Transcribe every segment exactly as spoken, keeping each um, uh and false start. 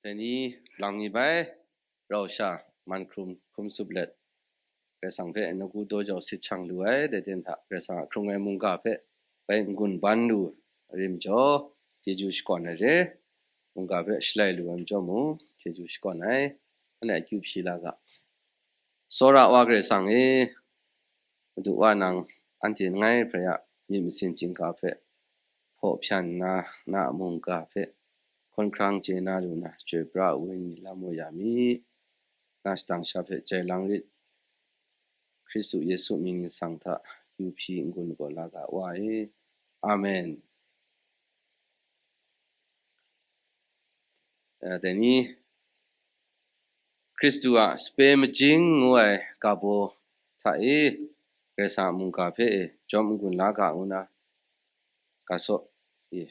Dai ni lang mi bai, rau sha, man hkrum, hkrum tsup let, Karai Kasang hpe nagu daw jau sit shang lu ai, dai ten hta Karai Kasang a hkrung ai mungga hpe bai n-gun ban lu rim jaw, chyeju shakawn ai re, mungga hpe shalai lu ai majaw mung, chyeju shakawn ai, anhte akyu hpyi la ga. Tsawra wa Karai Kasang e, Madu wa nang anhte langai hprai a myit masin chyingga hpe hpaw hpyan nna, na a mungga hpe hkawn hkrang chye na lu na, chyoi pra ai wenyi lam woi ya mi. Na shadang sha hpe jai lang rit, Hkristu Yesu mying ningsang hta yu hpyi n-gun lagaw la ga, Wa e. Amen. Eh, dai ni, Hkristu a sape majing ngu ai ga baw hta e, Karai Kasang a mungga hpe e, jawm n-gun la ga ngu na, ga saw e,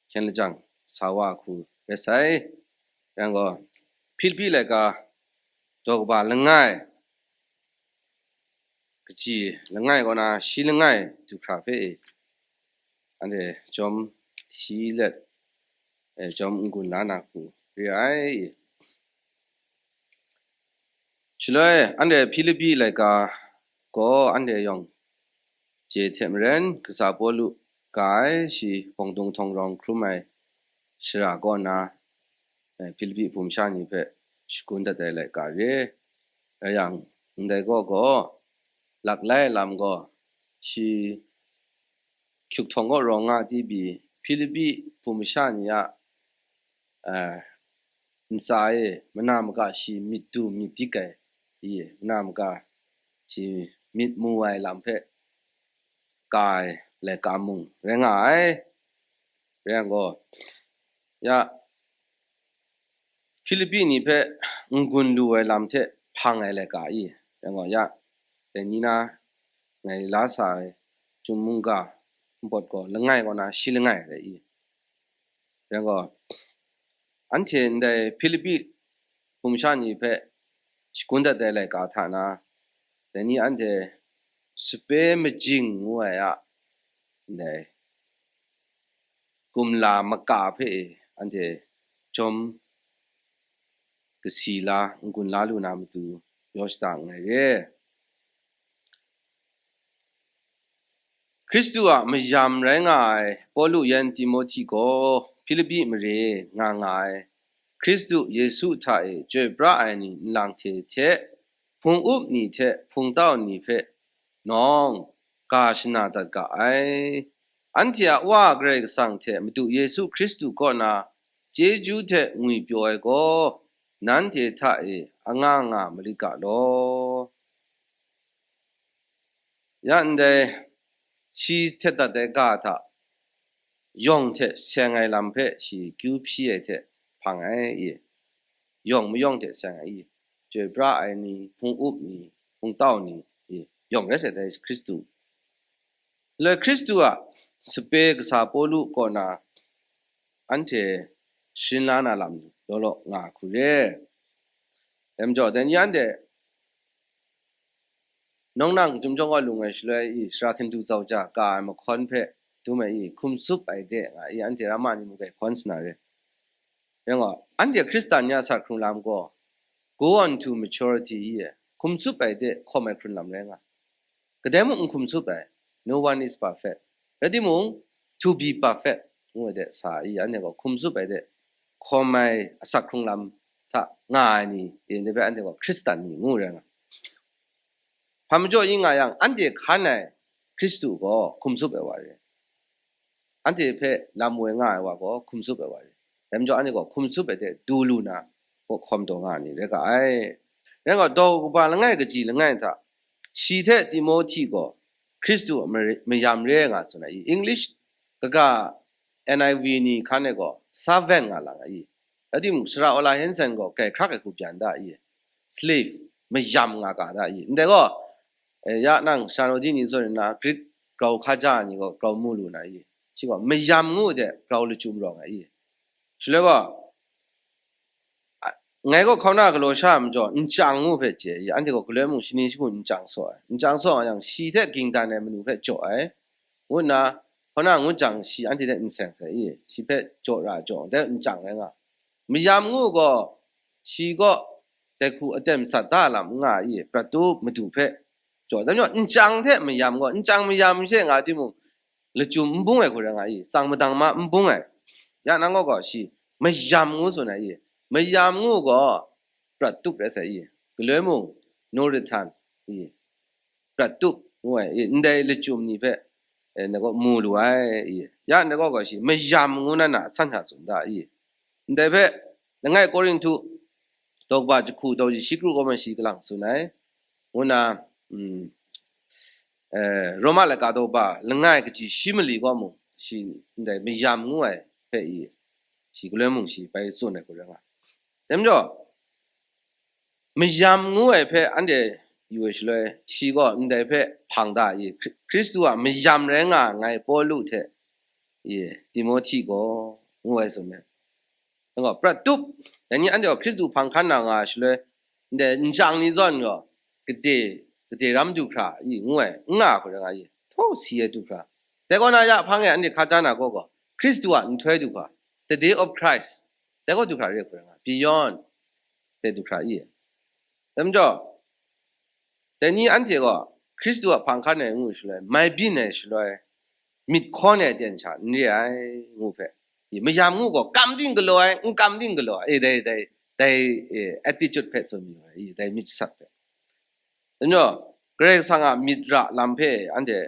hkyen lajang sa wa hku rai sai. Yang gaw, Hpilipi laika daw kaba langai, kaji langai kaw na shi langai du hkra hpe e, anhte jawm hti let, e, jawm n-gun la na hku re ai. Shaloi, anhte Hpilipi laika gaw anhte yawng chye hte maren, kasa Pawlu ga ai shi bawng dung htawng rawng hkrum ai shara kaw na, eh, Hpilipi hpung sha ni hpe shagun dat ai laika re. Rai yang, ndai gaw gaw, lak lai lam gaw, shi hkyuk htawng kaw rawng nga di pyi, Hpilipi hpung masha ni a, eh, ntsa e, mana maga shi myit du myit dik ai, i, mana maga shi myit mu ai lam hpe ka ai laika mung rai nga ai. Rai yang gaw, ya, Hpilipi ni hpe n-gun lu ai lam hte hpang ai laika i, rai yang gaw, ya, dai ni na ngai la sa ai Chyum mungga npawt gaw langai kaw na shi langai rai i. Rai yang gaw, anhte ndai Hpilipi hpung sha ni hpe shagun dat ai laika hta na, dai ni anhte sape majing ngu ai a, ndai gumla maka hpe e anhte jawm kasi la, n-gun la lu na matu yaw shada nngai re. Hkristu a mayam rai nga ai Pawlu yan Timohti gaw Hpilipi mare nga nga ai, Hkristu Yesu hta e chyoi pra ai ni nlang hte hte, hpung up ni hte hpung tau ni hpe nawng ga shana dat ga ai. Anhte a Wa Karai Kasang hte Madu Yesu Hkristu kaw na chyeju hte ngwipyaw ai gaw, nanhte hta e anga nga marit ga law. Ya ndai, shi htet dat ai ga hta yawng hte seng ai lam hpe shi kyu hpyi ai hte hpang ai i, yawng mayawng hte seng ai i, chyoi pra ai ni, hpung up ni, hpung tau ni i, yawng rai sai dai Hkristu. Shaloi Hkristu a sape kasa Pawlu kaw na anhte sharin la na lam ni law law nga hku re. Dai majaw, dai ni anhte nawng nang chyum jawng gaw lung ai shaloi i, sara hkindu zau ja ka ai mahkawn hpe dum ai i, hkum tsup ai de nga i, anhte ramma ni mung hpe hkawn sa na re. Rai yang gaw, anhte Hkristan ni a sa hkrung lam gaw, go on to maturity i, hkum tsup ai de hkawm ai hkrun lam rai nga. Kadai mung n hkum tsup ai, no one is perfect. Rai timung, to be perfect ngu ai de sa i, anhte gaw hkum tsup ai de hkawm ai asak hkrung lam hta nga ai ni, e, ndai hpe anhte gaw Hkristan ni ngu rai nga. Hpa majaw yin nga yang, anhte hkan ai Hkristu gaw hkum tsup ai wa re. Anhte hpe lam woi nga ai wa gaw hkum tsup ai wa re. Dai majaw anhte gaw hkum tsup ai hte du lu na, gaw hkawm taw nga ai ni rai ga ai. Rai nga, daw kaba langai kaji langai hta, shi hte Timohti gaw Hkristu a mare-, mayam re ai nga tsun ai i. English kaga N I V ni hkan e gaw servant nga lang ai i. Rai timung, sara Ola Hanson gaw grai hkrak ai hku byan da i. Slave, mayam nga ga da i. Ndai gaw, e, ya nang shanawdi ni zawn nna, Greek grau hkaja ni gaw grau mu lu na i. Shi gaw mayam ngu de grau lachyum rawng ai i. Shaloi gaw, a, ngai gaw hkauna galaw sha ai majaw, nchyang ngu hpe chye i, anhte gaw galoi mung shani shangun nchyang saw ai. Nchyang saw nga yang, shi hte ging dan ai manu hpe jaw ai, ngu nna, hkauna ngut jang, shi anhte hte n seng sai i, shi hpe jaw ra jaw, dai nchyang rai nga. Mayam ngu gaw, shi gaw dai hku aten matsat da lam n nga i, prat tup Madu hpe. Jaw, dai majaw, nchyang hte mayam gaw, nchyang mayam she nga timung, lachyum n bung ai hku rai nga i, tsang madang ma n bung ai. Ya nang gaw gaw shi, mayam ngu tsun ai i, mayam ngu gaw, prat tup rai sai i, galoi mung, no rihtan i, prat tup ngu ai i, ndai lachyum ni hpe, eh, na gaw mu lu ai i, ya ndai gaw gaw shi, mayam ngu na na asan hta tsun da i, ndai hpe, langai Korinhtu daw kaba jahku daw shi kru gaw ma shi kalang tsun ai, ngu na, mm, eh, Roma laika daw kaba langai kaji shi mali gaw mung, shi ndai mayam ngu ai hpe i, shi galoi mung shi bai tsun ai hku rai nga. Dai majaw, mayam ngu ai hpe anhte yu ai shaloi, shi gaw ndai hpe hpang da i, Hkri-, Hkristu a mayam rai nga ai ngai Pawlu hte i, Timohti gaw, ngu ai tsun ai. Nang gaw, prat tup, dai ni anhte gaw Hkristu hpang hkan na nga ai shaloi, ndai nchyang ni zawn gaw, gade, gade ram du hkra i, ngu ai, n nga hku rai nga i, htaw si ai du hkra. Dai kaw na ya hpang e anhte hka ja na gaw gaw, Hkristu a nhtoi du hkra, the day of Christ, dai gaw du hkra re hku rai nga, beyond, dai du hkra i. Dai majaw, dai ni anhte gaw Hkristu a hpang hkan ai ngu shaloi, mai byin ai shaloi, myit hkawn ai aten sha n re ai, ngu hpe, i, mayam ngu gaw kam ting galaw ai, n kam ting galaw ai, e, dai, dai, dai, e, attitude hpe tsun yu ai, i, dai myit sat hpe. Dai majaw, Karai Kasang a myit ra lam hpe anhte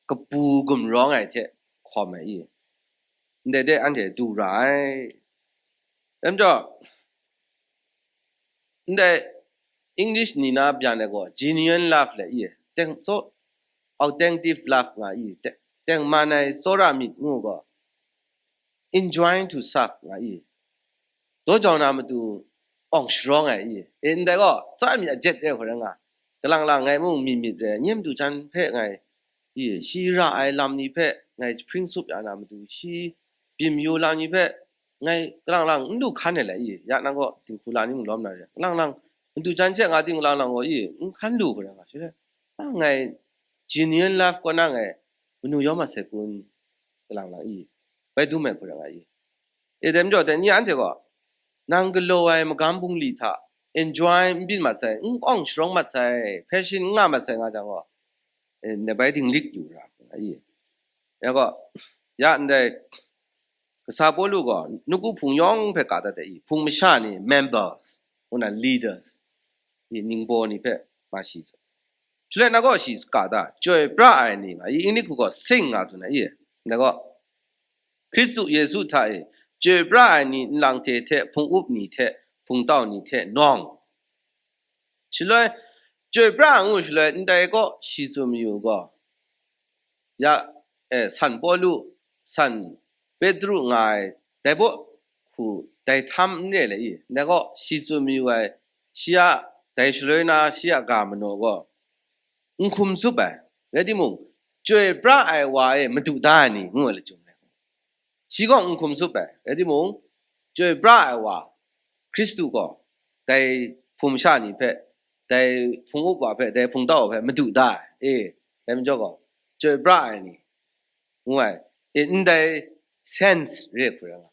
kabu gumrawng ai hte hkawm ai i, ndai de anhte du ra ai. Dai majaw, ndai English ni na byan ai gaw, genuine love le i, teng, so, authentic love nga i, te-, tengman ai tsawra myit ngu gaw, enjoying to serve nga i, daw jau na matu awng sharawng ai i, e, ndai gaw, tsawra myit ajet re hku rai nga, kalang lang ngai mung myit myit re, nye madu jan hpe ngai, i, shi ra ai lam ni hpe ngai jahpring tsup ya na matu, shi byin yu lam ni hpe ngai kalang lang n du hkan ai le i, ya nang gaw dinghku la ni mung lawm na re, kalang lang madu jan hte nga ting kalang lang gaw i, n hkan lu hku rai nga, shi rai, a, ngai genuine love kaw na ngai manu yawm mat sai kun, kalang lang i, bai dum ai hku rai nga i. E, dai majaw, dai ni anhte gaw, nang galaw ai magam bungli hta enjoy n byin mat sai, n awng sharawng mat sai, fashion n nga mat sai nga jang gaw, e, ndai bai dinglik yu ra, nga i. Ya gaw, ya ndai, kasa Pawlu gaw, nawku hpung yawng hpe ka dat ai i, hpung masha ni, members, ngu na leaders, i, ningbaw ni hpe ma shi. Shaloi na gaw shi ka da, chyoi pra ai ni nga i, English hku gaw sing nga tsun ai i, na gaw, Hkristu Yesu hta e chyoi pra ai ni nlang hte hte, hpung up ni hte, hpung tau ni hte nawng. Shaloi, chyoi pra ngu shaloi, ndai kaw shi tsun mayu gaw, ya, e, San Pawlu, San Petru nga ai, dai baw hku dai htam n re le i, ndai kaw shi tsun mayu ai, shi a, dai shaloi na shi a ga manaw gaw, n hkum tsup ai, rai timung, chyoi pra ai wa e madu da ai ni, ngu ai lachyum rai. Shi gaw n hkum tsup ai, rai timung, chyoi pra ai wa, Hkristu gaw, dai hpung masha ni hpe, dai hpung up wa hpe, dai hpung tau wa hpe madu da ai, e, dai majaw gaw, chyoi pra ai ni, ngu ai, e, ndai sense re hku rai nga.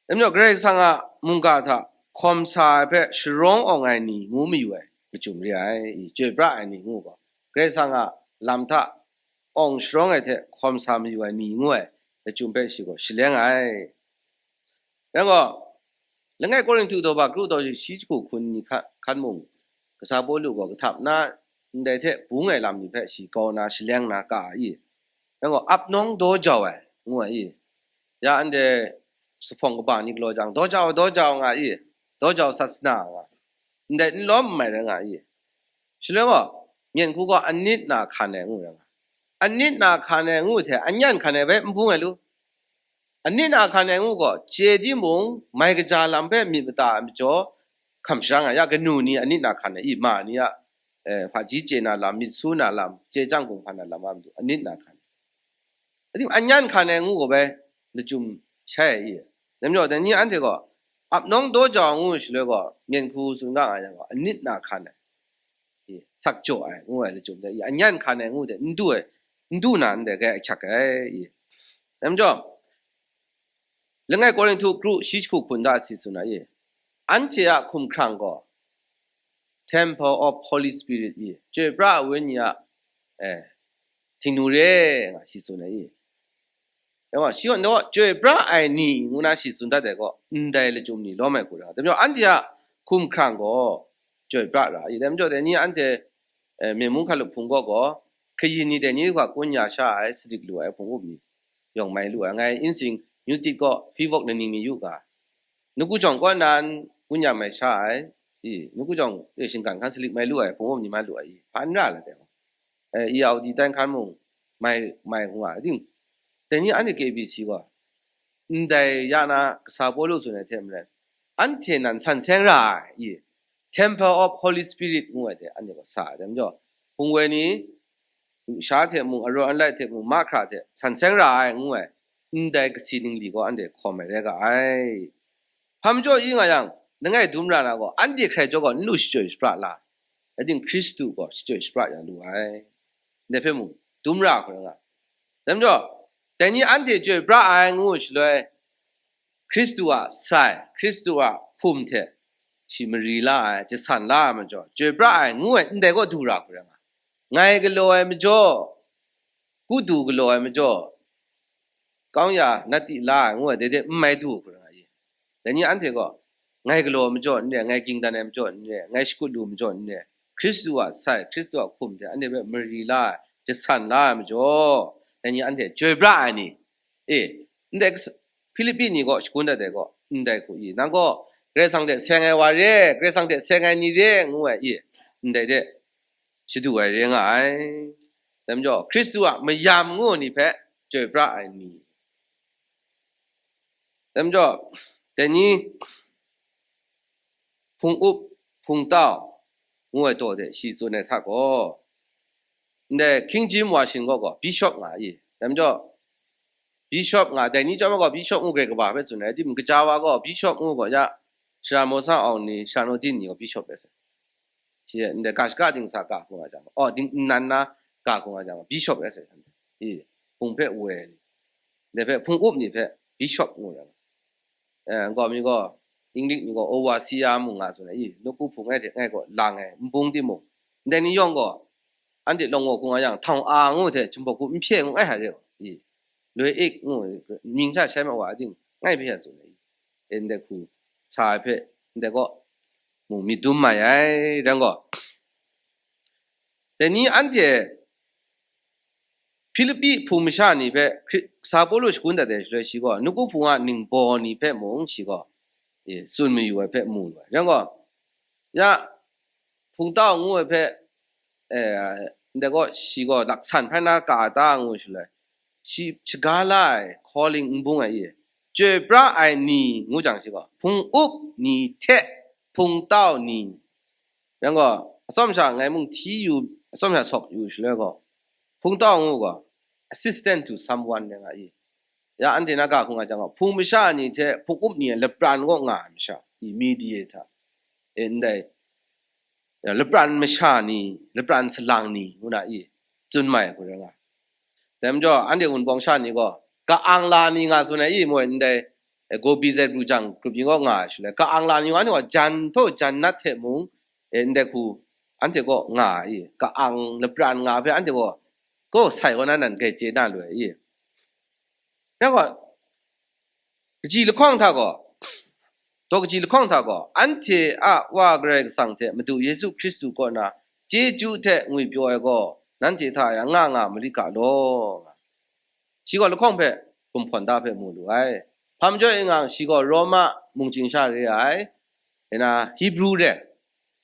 Dai majaw, Karai Kasang a mungga hta hkawm sa ai hpe sharawng awng ai ni ngu mayu ai lachyum re ai, i, chyoi pra ai ni ngu gaw, Karai Kasang a lam hta awng sharawng ai hte hkawm sa mayu ai ni ngu ai lachyum hpe shi gaw shaleng ai. Yang gaw, langai Korinhtu daw ba kru daw shi jahku hkun ni hka-, hkan mung, kasa Pawlu gaw kahtap na ndai hte bung ai lam ni hpe shi kau na shaleng na ka ai i, yang gaw, ap nawng daw jau ai, ngu ai i. Ya anhte zuphpawng kaba ni galaw jang, daw jau, daw jau nga i, daw jau sasana nga, ndai n lawm n mai rai nga i. Shaloi gaw, myen hku gaw anit na hkan ai ngu rai nga. Anit na hkan ai ngu hte, anyan hkan ai bai n bung ai lu. Anit na hkan ai ngu gaw, chye timung, mai kaja lam hpe myit mada ai majaw, hkam sharang ai, ya kanu ni anit na hkan ai, i ma ni a, eh, hpaji chye na lam, myit su na lam, chye chyang hpung hpan na lam a matu, anit na hkan ai. Ating anyan hkan ai ngu gaw bai, lachyum shai ai i. Dai majaw, dai ni anhte gaw, ap nawng daw jau ngu shaloi gaw, myen hku tsun ga nga yang gaw, anit na hkan ai. I, sak jaw ai, ngu ai lachyum de, i, anyan hkan ai ngu de, n du ai, n du na ndai gai ahkyak ai, i. Dai majaw, Langai Korinhtu kru shi jahku hkun da si tsun ai, anhte a hkumhkrang gaw Temple of Holy Spirit i, Chyoi pra ai Wenyi a, eh, htingnu re nga shi tsun ai i. Dai wa, shi gaw, chyoi pra ai ni ngu na shi tsun dat ai gaw, ndai lachyum ni lawm ai hku ra. Dai majaw, anhte a hkumhkrang gaw chyoi pra ra i. Dai majaw, dai ni anhte, eh, Myen mung hkalup hpung gaw gaw, kayin ni dai ni hkra kun ya sha ai, sadik lu ai hpung up ni yawng mai lu ai. Ngai Insing Newtit gaw Hpyivawk laning mi yu ga, Nawku jawng kaw nan kun ya mai sha ai, i, Nawku jawng e shinggan hkan salik mai lu ai, hpung up ni mai lu ai, i, hpa n ra la dai gaw. Eh, i, Audi tai hkan mung mai, mai hkung a, ting, dai ni anhte K B C gaw, ndai ya na kasa Pawlu tsun ai hte maren, anhte nan san seng ra ai, i, Temple of Holy Spirit ngu ai hte anhte gaw sa ai. Dai majaw, hpung woi ni, sha hte mung, arawn alai hte mung, mahkra hte san seng ra ai ngu ai, ndai kasi ningli gaw anhte hkawm ai rai ga ai. Hpa majaw i nga yang, langai dum ra na gaw, anhte hkrai jaw gaw n lu shachyoi shapra la, rai ting, Hkristu gaw shachyoi shapra ya lu ai. Ndai hpe mung, dum ra hkra nga. Dai majaw, dai ni anhte chyoi pra ai ngu shaloi, Hkristu a sai, Hkristu a hkum hte shi mari la ai, jasan la ai majaw, chyoi pra ai ngu ai, ndai gaw du ra hkra nga. Ngai galaw ai majaw, kudu galaw ai majaw, kawng ya nat ti la ai ngu ai, dai de n mai du hkra nga i. Dai ni anhte gaw, ngai galaw ai majaw n re, ngai ging dan ai majaw n re, ngai shakut lu majaw n re, Hkristu a sai, Hkristu a hkum hte anhte hpe mari la ai, jasan la ai majaw, dai ni anhte chyoi pra ai ni, e, ndai kas-, Hpilipi ni gaw shagun dat ai gaw, ndai hku i, nang gaw Karai Kasang hte seng ai wa re, Karai Kasang hte seng ai ni re, ngu ai i, ndai de shadu ai re nga ai. Dai majaw, Hkristu a mayam ngu ni hpe chyoi pra ai ni. Dai majaw, dai ni hpung up, hpung tau ngu ai taw de shi tsun ai hta gaw, ndai King James Version gaw gaw, bishop nga i. Dai majaw, bishop nga, dai ni chyawm ai gaw, bishop ngu grai kaba hpe tsun ai, timung, kaja wa gaw, bishop ngu gaw, ya, Sharan Mawsa Awng ni, Sharan Awdin ni gaw, bishop rai sai. Shi ndai ga shaka dingsa ga hkung nga jang, oh, ding nnan na ga hkung nga jang, bishop rai sai. I, hpung hpe woi ai ni, ndai hpe hpung up ni hpe bishop ngu ai. Eh, nkau mi gaw, English mi gaw overseer mung nga tsun ai, i, nawku hpung e hte ngai gaw lang ai, nbung timung, ndai ni yawng gaw, anhte lawng gaw hkung nga yang, htawng a ngu hte, chyum hpaw hku n hpye ngu ai hta re, i, loi ik ngu, mying hta shai ma wa ting, ngai hpe ya tsun ai, i, ndai hku sa ai hpe, ndai gaw, mung myit dum mai ai, rai gaw, dai ni anhte Hpilipi hpung masha ni hpe Hkri-, Kasa Pawlu shagun dat ai shaloi, shi gaw nawku hpung a ningbaw ni hpe mung shi gaw, e, tsun mayu ai hpe mu lu ai. Rai gaw, ya, hpung tau ngu ai hpe, e, ndai gaw, shi gaw laksan hpai na ka ta ngu shaloi, shi shaga la ai calling n bung ai i, chyoi pra ai ni ngu jang, shi gaw hpung up ni hte hpung tau ni, yang gaw, atsawm sha ngai mung hti yu, atsawm sha sawk yu shaloi gaw, hpung tau ngu gaw, assistant to someone rai nga i. Ya, anhte na ga hkung nga jang gaw, hpung masha ni hte hpung up ni ai lapran kaw nga ai masha, i, mediator, e, ndai, ya, lapran masha ni, lapran salang ni ngu na i, tsun mai ai hku rai nga. Dai majaw, anhte Wunpawng sha ni gaw, ka-ang la ni nga tsun ai i, moi ndai, e, Gobi Zet Pru jang grup yin kaw nga ai shaloi, ka-ang la ni gaw, anhte gaw jan htaw jan nat hte mung, e, ndai hku anhte kaw nga ai i, ka-ang lapran nga hpe anhte gaw, kaw sai kaw na nan grai chye na lu ai i. Yang gaw, kaji lahkawng hta gaw, daw kaji lahkawng hta gaw, anhte a Wa Karai Kasang hte Madu Yesu Hkristu kaw na chyeju hte ngwipyaw ai gaw, nanhte hta yang nga nga marit ga law, nga. Shi gaw lahkawng hpe gumhpawn da hpe mu lu ai. Hpa majaw e nga, shi gaw Roma mung chying sha re ai, e na, Hibru re,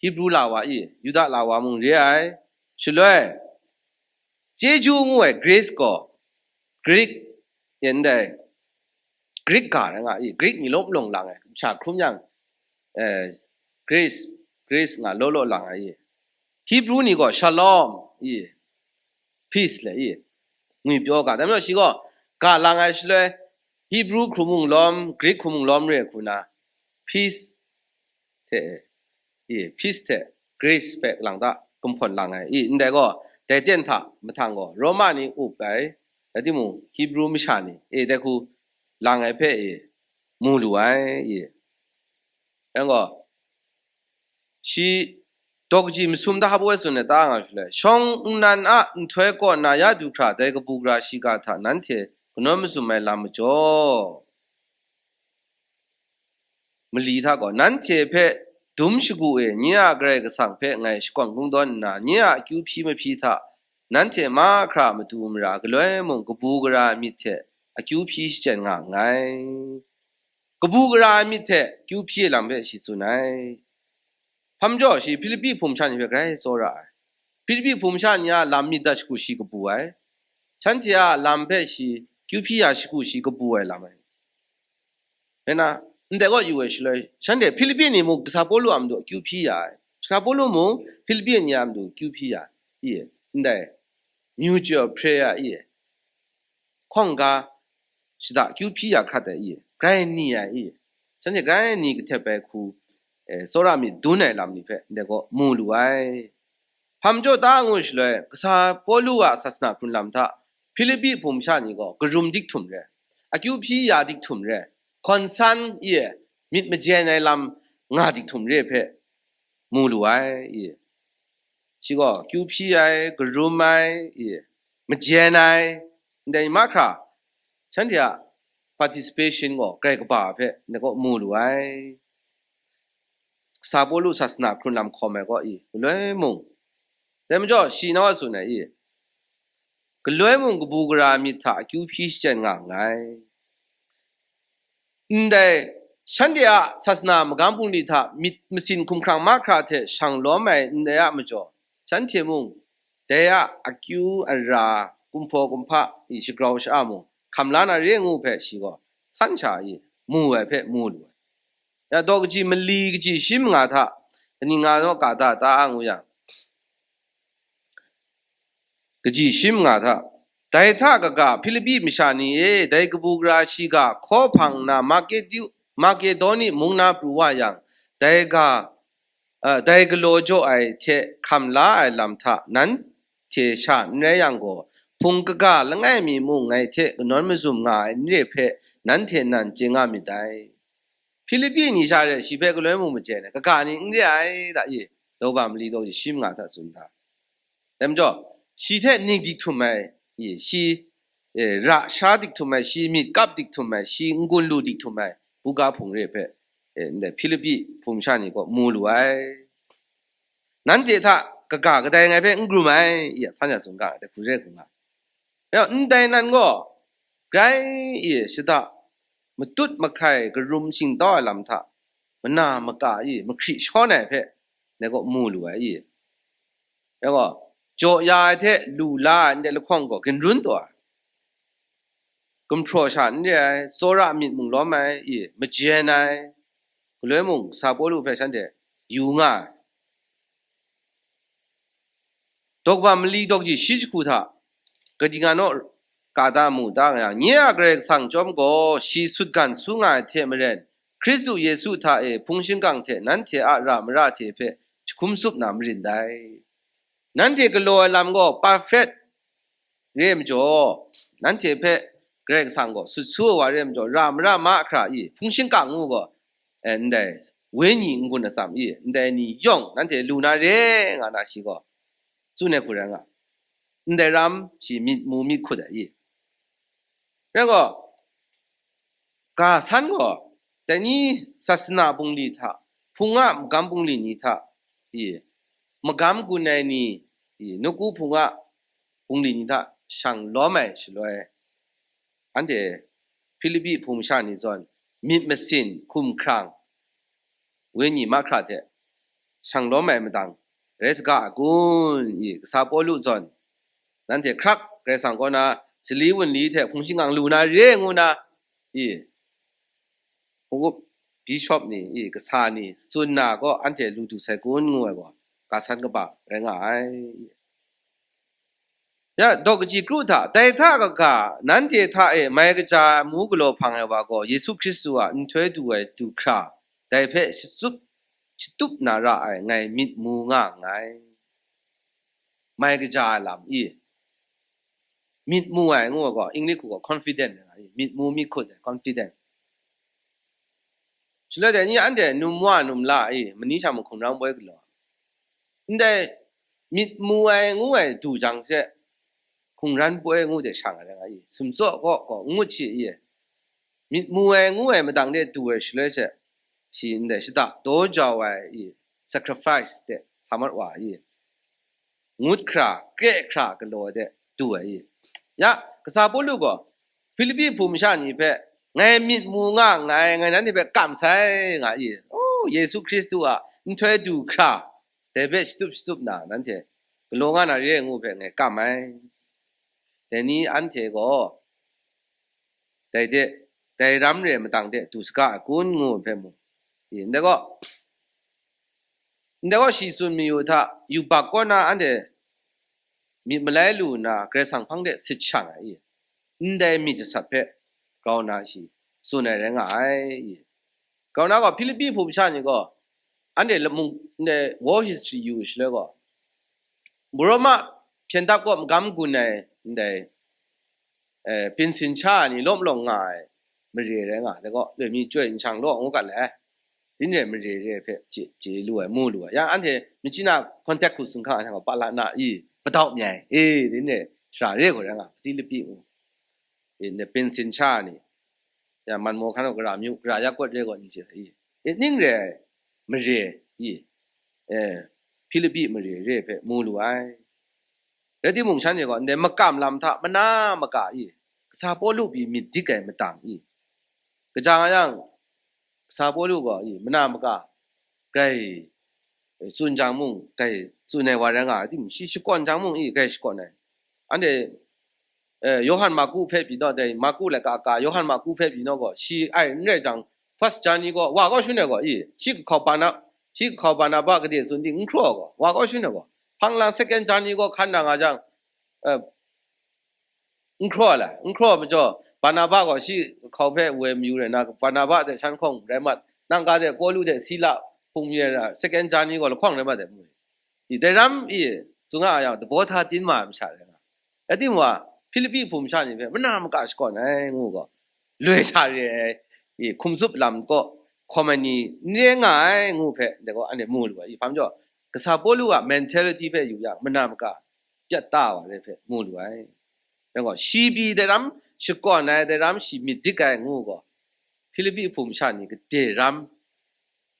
Hibru la wa i, Yuda la wa mung re ai. Shaloi, chyeju ngu ai grace gaw Greek, yin dai, Greek ga rai nga i, Greek ni law malawng lang ai, sha hkrum yang, eh, grace, grace nga law law lang ai i. Hibru ni gaw shalom i, peace le i, ngwipyaw ga. Dai majaw shi gaw ga lang ai shaloi, Hibru hkrung mung lawm, Greek hkrung mung lawm re hku na, peace hte, i, peace hte grace hpe lang ta, gumhpawn lang ai, i, ndai gaw, dai ten hta mahtang gaw, Roma ni up ai, rai timung, Hibru masha ni, i, dai hku lang ai hpe, i, mu lu ai, i. Yang gaw, shi daw kaji masum da hpa woi tsun ai ta nga shaloi, shawng nnan a nhtoi kaw na ya du hkra dai kabu gara shiga hta nanhte kanawn mazum ai lam majaw, mali hta gaw, nanhte hpe dum shagu e nye a Karai Kasang hpe ngai shakawn kungdawn nna, nye a akyu hpyi mahpyi hta nanhte mahkra matu mara galoi mung kabu gara myit hte akyu hpyi shachyen nga nngai. Kabu gara ai myit hte akyu hpyi ai lam hpe shi tsun ai. Hpa majaw shi Hpilipi hpung masha ni hpe grai tsawra ai. Hpilipi hpung masha ni a lam myit dat shagu shi kabu ai. Shanhte a lam hpe shi akyu hpyi ya shagu shi kabu ai lam ai. Rai nna, ndai kaw yu ai shaloi, shanhte Hpilipi ni mung kasa Pawlu a matu akyu hpyi ya ai. Kasa Pawlu mung Hpilipi ni a matu akyu hpyi ya, i, ndai mutual prayer, i, hkawng ga shada akyu hpyi ya hkrat ai, i, grai ni ai, i, shanhte grai ni kahtep ai hku, e, tsawra myit dun ai lam ni hpe ndai kaw mu lu ai. Hpa majaw ta ngu shaloi, kasa Pawlu a sasana hkrun lam hta Hpilipi hpung masha ni gaw karum dik htum re, akyu hpyi ya dik htum re, hkawn san, i, myit majen ai lam nga dik htum re hpe mu lu ai, i. Shi gaw akyu hpyi ai, karum ai, i, majen ai, ndai mahkra shanhte a participation gaw grai kaba hpe ndai kaw mu lu ai. Kasa Pawlu sasana hkrun lam hkawm ai gaw, i, galoi mung, dai majaw shi nau a tsun ai, i, galoi mung kabu gara myit hta akyu hpyi shachyen nga nngai. Ndai shanhte a sasana magam bungli hta myit masin hkumhkrang mahkra hte shang lawm ai ndai a majaw, shanhte mung dai a akyu ara, kumhpaw kumhpa, i, shagrau sha-a mung hkam la na re ngu hpe shi gaw san sha, i, mu ai hpe mu lu ai. Ya, daw kaji mali kaji shi manga hta kaning nga naw ka da ta a ngu yang, kaji shi manga hta, dai hta kaga Hpilipi masha ni e, dai kabu gara shiga hkaw hpang nna Makedu-, Makedoni mung na pru wa yang, dai ga, a, dai galaw jaw ai hte hkam la ai lam hta nanhte sha n rai yang gaw, hpung kaga langai mi mung ngai hte kanawn mazum nga ai n re hpe nanhte nan chye nga myit dai. Hpilipi ni sha re shi hpe galoi mung majen ai, kaga ni n re ai da, i, Daw ba mali daw shi manga hta tsun hta. Dai majaw, shi hte ning dik htum ai, i, shi, e, ra sha dik htum ai, shi myit kap dik htum ai, shi n-gun lu dik htum ai, buga hpung re hpe, e, ndai Hpilipi hpung masha ni gaw mu lu ai. Nanhte hta kaga kadai ngai hpe n krum ai, i, a san ya tsun ga ai, dai hku re hku nga. Yawng, ndai nan gaw, grai, i, shada matut mahkai karum shingtau ai lam hta, mana maka, i, mahkri shawn ai hpe, dai gaw mu lu ai, i. Yawng gaw, jaw ya ai hte lu la ai ndai lahkawng gaw ginrun taw ai, gumhpraw sha n re ai, tsawra myit mung lawm ai, i, majen ai, galoi mung sa Pawlu hpe shanhte yu nga ai. Daw ba mali daw kaji shi jahku hta, kaning nga naw ka da mu ta nga yang, nye a Karai Kasang chyawm gaw, shi sutgan su nga ai hte maren, Hkristu Yesu hta e hpung shingkang hte nanhte a ra mara hte hpe jahkum tsup na marin dai. Nanhte galaw ai lam gaw perfect re ai majaw, nanhte hpe Karai Kasang gaw sut su ai wa re ai majaw, ra mara mahkra i, hpung shingkang ngu gaw, eh, ndai wenyi n-gun atsam i, ndai ni yawng nanhte lu na re nga na shi gaw, tsun ai hku rai nga, ndai ram shi myit mu myit hkut ai i. Rai gaw, ga san gaw, dai ni sasana bungli hta, hpung a magam bungli ni hta, i, magam gun ai ni, i, nawku hpung a bungli ni hta shang lawm ai shaloi, anhte Hpilipi hpung masha ni zawn myit masin hkum hkrang, wenyi mahkra hte shang lawm ai madang rai saga ai kun? I, kasa Pawlu zawn, nanhte hkrak Karai Kasang kaw na sali wunli hte hpung shingkang lu na re ngu na, i, hpung up bishop ni, i, kasa ni tsun na gaw anhte lu du sai kun ngu ai gaw, ga san kaba rai nga ai. Ya, daw kaji kru hta, dai hta kaga, nanhte hta e mai kaja ai amu galaw hpang ai wa gaw, Yesu Hkristu a nhtoi du ai du hkra, dai hpe shatup, shatup na ra ai, ngai myit mu nga nngai. Mai kaja ai lam i, myit mu ai ngu ai gaw, English hku gaw confident nga i, myit mu myit hkut ai, confident. Shaloi dai ni anhte num wa num la i, mani sha mung hkungran poi galaw. Ndai myit mu ai ngu ai du jang she, hkungran poi ngu de shang ai rai nga i, sumtsaw kaw gaw n ngut shi i, myit mu ai ngu ai madang de du ai shaloi she, shi ndai shada daw jau ai i, sacrifice de sa mat wa i, ngut hkra, kre hkra galaw de du ai i. Ya, kasa Pawlu gaw, Hpilipi hpung masha ni hpe, ngai myit mu nga nngai, ngai nanhte hpe kam sai, nga i. O, Yesu Hkristu a nhtoi du hkra, dai hpe shatup shatup na, nanhte galaw nga na re ai ngu hpe ngai kam ai. Dai ni anhte gaw, dai de, dai ram re ai madang de du saga ai kun ngu hpe mu. I, ndai gaw, ndai gaw shi tsun mayu hta, yubak kaw na anhte myit malai lu nna, Karai Kasang hpang de sit shang ai i, ndai myit jasat hpe grau nna shi tsun ai rai nga ai i. Grau nna gaw, Hpilipi hpung masha ni gaw, anhte lamung, ndai war history yu shaloi gaw, Roma hpyen dap kaw magam gun ai ndai, eh, pinsin sha ni lawm lawng nga ai mare rai nga ai gaw, loi mi chyoi nshang law ngu gat le ai. Din re mare re hpe chye, chye lu ai, mu lu ai. Yang anhte machyi na contact hku tsun hkang ai hta gaw, pa la na i, padau mi ai, e, din re shara re gaw rai nga, Hpilipi ngu. E, ne pinsin sha ni, ya, man maw hkan gaw gara myu, gara ya kawt re gaw n chye ai, e, ning re ai mare i, e, Hpilipi mare re hpe mu lu ai. Rai timung, shanhte gaw ndai makam lam hta mana maka i, kasa Pawlu pyi myit dik ai matang i, kaja nga yang, kasa Pawlu gaw i, mana maka grai tsun jang mung, grai tsun ai wa rai nga ai timung, shi shakawn jang mung i, grai shakawn ai. Anhte, eh, Yawhan Marku hpe pyi naw, dai Marku laika ka, Yawhan Marku hpe pyi naw gaw, shi ai n rai jang, first journey gaw, wa gaw shun ai gaw i, shi kahkau Barna-, shi kahkau Barnaba gade tsun ting n hkraw ai gaw, wa gaw shun ai gaw, hpang lang second journey gaw hkan na nga jang, eh, n hkraw ai la, n hkraw ai majaw, Barnaba gaw shi kahkau hpe woi mayu rai na, Barnaba hte shan hkawng rai mat, nang ga de Pawlu hte Sila hpung mi rai na, second journey gaw lahkawng rai mat ai mu. I, dai ram i, tsun nga yang, dabaw hta tin ma ai masha rai nga. Rai timung, Hpilipi hpung masha ni hpe mana maka shakawn ai ngu gaw, loi sha re ai, i, hkum tsup lam kaw, hkawm ai ni n re nga ai ngu hpe, dai gaw anhte mu lu ai. I, hpa majaw, kasa Pawlu a mentality hpe yu yang, mana maka pyat ta wa re hpe mu lu ai. Dai gaw, shi pyi dai ram shakawn ai, dai ram shi myit dik ai ngu gaw, Hpilipi hpung masha ni gade ram,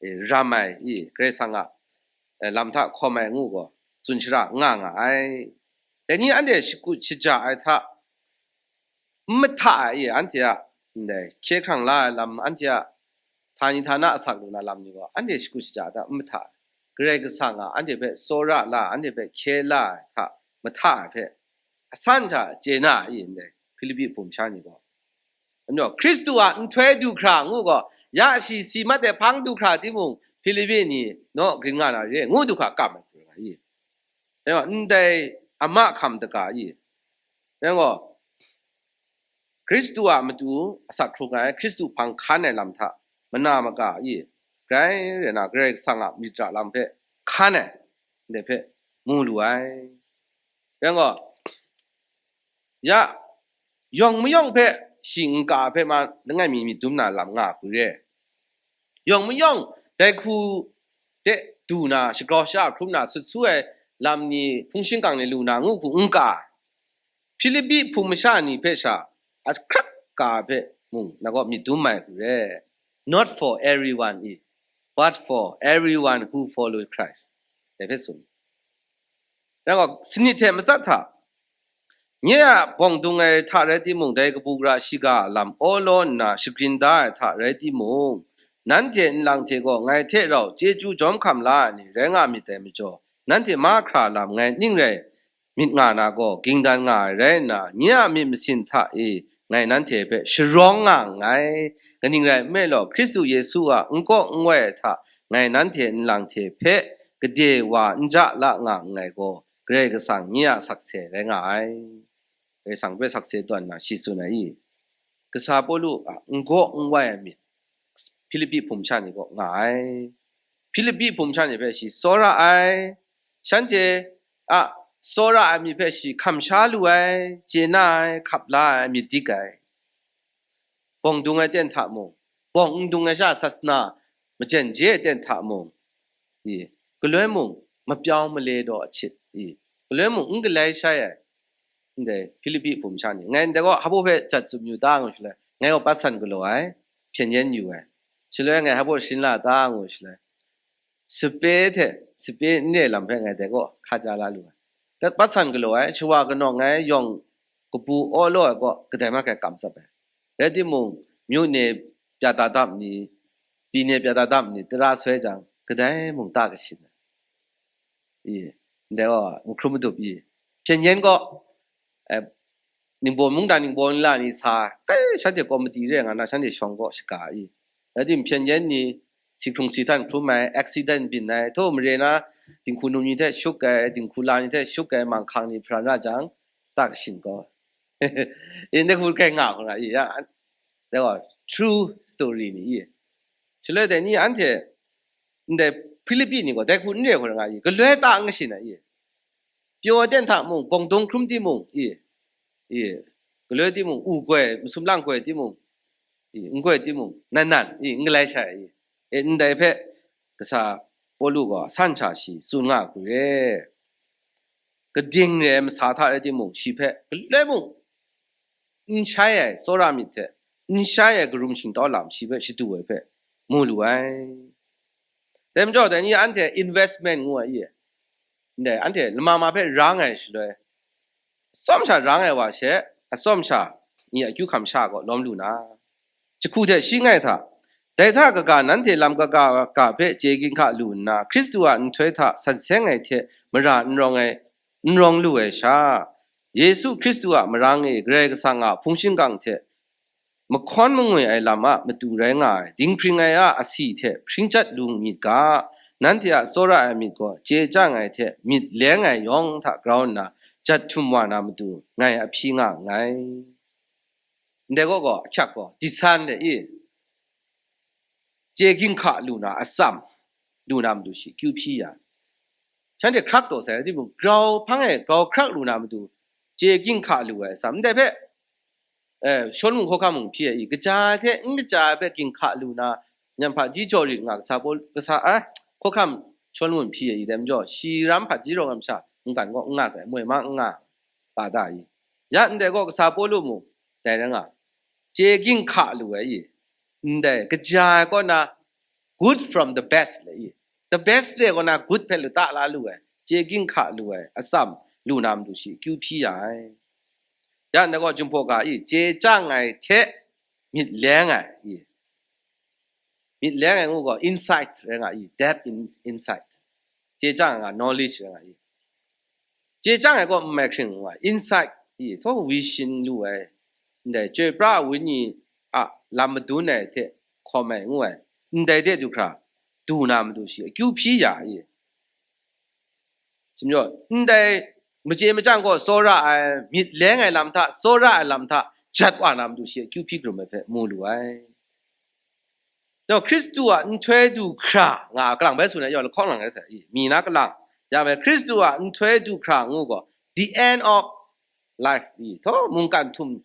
e, ram ai i, Karai Kasang a, e, lam hta hkawm ai ngu gaw, tsun shara nga nga ai. Dai ni anhte shakut shaja ai hta, n mahta ai i, anhte a ndai hkye hkrang la ai lam, anhte a htani htana asak lu na lam ni gaw, anhte shakut shaja ai hta n mahta ai. Karai Kasang a anhte hpe tsawra la, anhte hpe hkye la ai hta mahta ai hpe, asan sha chye na ai i, ndai Hpilipi hpung masha ni gaw. Anjaw, Hkristu a nhtoi du hkra ngu gaw, ya shi si mat ai hpang du hkra timung, Hpilipi ni naw grin nga na re, ngu du hkra kam ai hku rai nga i. Dai gaw, ndai a mahkam daga i. Dai gaw, Hkristu a matu asak hkrung ai, Hkristu hpang hkan ai lam hta, mana maka i, grai rai na, Karai Kasang a myit ra lam hpe hkan ai, ndai hpe mu lu ai. Yang gaw, ya, yawng mayawng hpe shi n ka hpe ma langai mi myit dum na lam nga hku re. Yawng mayawng dai hku de du na, shagrau sha hkrum na, sut su ai lam ni, hpung shingkang ni lu na ngu hku n ka. Hpilipi hpung masha ni hpe sha ahkrat ka hpe mung, na gaw myit dum ai hku re. Not for everyone i, but for everyone who follow Christ. Dai hpe tsun. Yang gaw, sanit hte matsat hta, nye a bawng dung ai hta rai timung, dai kabu gara shiga a lam awlaw nna shagrin da ai hta rai timung, nanhte nlang hte gaw ngai hte rau chyeju jawm hkam la ai ni rai nga myit dai majaw, nanhte mahkra lam ngai ning rai myit nga na gaw, ging dan nga ai rai nna, nye a myit masin hta e ngai nanhte hpe sharawng nga nngai. Kaning rai nme law, Hkristu Yesu a n kaw n wai ai hta ngai nanhte nlang hte hpe gade wa n ja la nga nngai gaw, Karai Kasang nye a sakse rai nga ai. Karai Kasang hpe sakse tawn na shi tsun ai i? Kasa Pawlu a n kaw n wai ai myit, Hpilipi hpung masha ni kaw nga ai. Hpilipi hpung masha ni hpe shi tsawra ai. Shanhte a tsawra ai myit hpe shi hkam sha lu ai, chye na ai, hkap la ai, myit dik ai. Bawng dung ai ten hta mung, bawng n dung ai sha sasana majen je aten hta mung, i, galoi mung mapyawng male daw achit, i, galoi mung n galai shai ai, ndai Hpilipi hpung masha ni. Ngai ndai gaw hpa hpe jat tsun yu ta ngu shaloi, ngai gaw pat san galaw ai, hpyen yen yu ai. Shaloi ngai hpa shin la ta ngu shaloi, sape hte, sape n re lam hpe ngai dai gaw hka ja la lu ai. Tat pat san galaw ai, shawa kanawng ai yawng kabu awlaw ai gaw kadai ma kai kam tsap ai. Rai timung, myu ne pyata dap ni, pyi ne pyata dap ni, tara soi jang, kadai mung ta kashin ai. I, ndai gaw, mahkrum madup i. Hpyen yen gaw, eh, ningbaw mungdan ningbaw nla ni sa, kai shanhte komiti re nga na, shanhte shawng gaw shaga i. Rai tim hpyen yen ni, si hkrung si htan hkrum ai, accident byin ai, htaw mare na, dinghku num ni hte shuk ai, dinghku la ni hte shuk ai, manghkang ni hparan ra jang, ta kashin gaw. I, ndai hku kai nga hkra i, ya, an-, dai gaw, true story ni i. Shaloi dai ni anhte, ndai Hpilipi ni gaw, dai hku n re hkra nga i, galoi ta n kashin ai i. Pyaw aten hta mung, bawng dung hkrum timung, i, i, galoi timung, u goi, masum lang goi timung, i, n goi timung, nan nan, i, n galai shai, i, e, ndai hpe, kasa Pawlu gaw san sha shi tsun nga hku re. Kading re ai masa hta rai timung, shi hpe galoi mung, n shai ai tsawra myit hte, n shai ai karum shingtau lam shi hpe shadu ai hpe mu lu ai. Dai majaw, dai ni anhte investment ngu ai i, ndai, anhte lama ma hpe rang ai shaloi, atsawm sha rang ai wa she, atsawm sha ni akyu hkam sha gaw lawm lu na, jahku hte shi ngai hta, dai hta kaga nanhte lam kaga ga hpe chye ginhka lu nna, Hkristu a nhtoi hta san seng ai hte mara n rawng ai, n rawng lu ai sha, Yesu Hkristu a marang e Karai Kasang a hpung shingkang hte mahkawn mangwi ai lam a matu rai nga ai, dinghpring ai a asi hte hpring chyat lu myit ga, nanhte a tsawra ai myit gaw chye chyang ai hte myit leng ai yawng hta grau nna jat htum wa na matu ngai a hpyi nga nngai. Ndai gaw gaw, ahkyak gaw, disan de i, chye ginhka lu na atsam, lu na matu shi akyu hpyi ya. Shanhte hkrak taw sai, timung, grau hpang e, grau hkrak lu na matu, chye ginhka lu ai atsam. Ndai hpe, eh, shawn mung hkawhkam mung hpyi ai i, kaja ai hte n kaja ai hpe ginhka lu na, nyan hpaji jaw rit nga, kasa Paw-, kasa, eh, hkawhkam shawn mung hpyi ai i, dai majaw, shi ram hpaji rawng ai masha, mungkan gaw n nga sai, moi ma n nga, ta da i. Ya ndai gaw kasa Pawlu mung, dai rai nga, chye ginhka lu ai i, ndai kaja ai kaw na, good from the best le i, the best re kaw na good hpe lata la lu ai, chye ginhka lu ai atsam lu na matu shi akyu hpyi ya ai. Ya ndai gaw Jinghpaw ga i, chye chyang ai hte myit leng ai i, myit leng ai ngu gaw insight rai nga i, depth in insight. Chye chyang ai nga knowledge rai nga i. Chye chyang ai gaw n mai hkring ngu ai, insight i, htaw vision lu ai, ndai chyoi pra ai wenyi a lam madun ai hte hkawm ai ngu ai, ndai de du hkra, du na matu shi akyu hpyi ya i. Shi majaw, ndai machye machyang gaw tsawra ai, myit leng ai lam hta, tsawra ai lam hta, jat wa na matu shi akyu hpyi hkrum ai hpe mu lu ai. Now, Hkristu a nhtoi du hkra nga a kalang bai tsun ai, yawng lahkawng lang rai sai, i, mi na kalang. Ya me, Hkristu a nhtoi du hkra ngu gaw, the end of life, i, htaw mungkan htum,